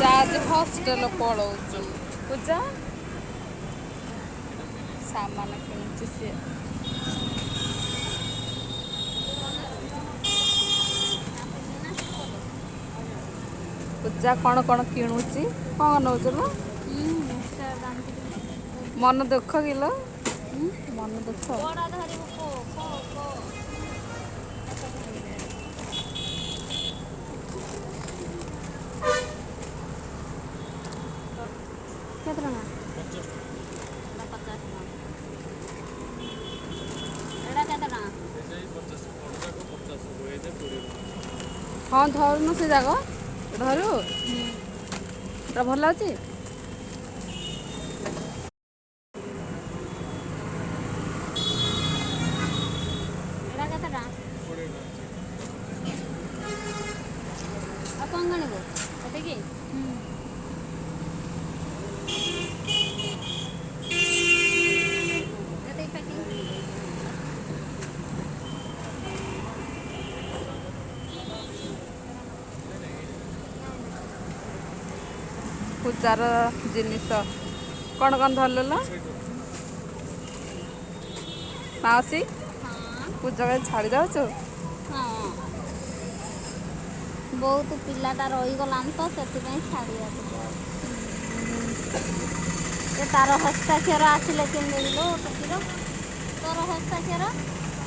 ପୂଜା ଆଜି ହଷ୍ଟେଲ ପଳଉଛି। ପୂଜା ସାମାନ କିଣୁଛି ସିଏ। ପୂଜା କ'ଣ କ'ଣ କିଣୁଛି? କ'ଣ ନେଉଛୁ ଲୋ? ମନ ଦୁଃଖ କିଲୋ, ମନ ଦୁଃଖ। କେତେ ଟଙ୍କା? 50 ଟଙ୍କା। ଏଇଟା କେତେ ଟଙ୍କା? ହଁ, ଧରୁନୁ ସେ ଯାକ ଧରୁ। ଏଟା ଭଲ ଅଛି। ଏଇଟା କେତେ ଟଙ୍କା? ଆଉ କ'ଣ ଆଣିବୁ? ଏତିକି? ଏତିକି ପ୍ୟାକିଂ। ପୂଜାର ଜିନିଷ କ'ଣ କ'ଣ ଧରିଲ ମାଉସୀ? ହଁ। ପୂଜା କାଇଁ ଛାଡ଼ି ଯାଉଛୁ? ହଁ, ବହୁତ ପିଲାଟା ରହିଗଲାଣି ତ, ସେଥିପାଇଁ ଛାଡ଼ିବାକୁ ଯାଉଛି। ଏ ତାର ହସ୍ତାକ୍ଷର ଆସିଲେ କେମିତି ଲୋ? ଟୁକିର, ତୋର ହସ୍ତାକ୍ଷର।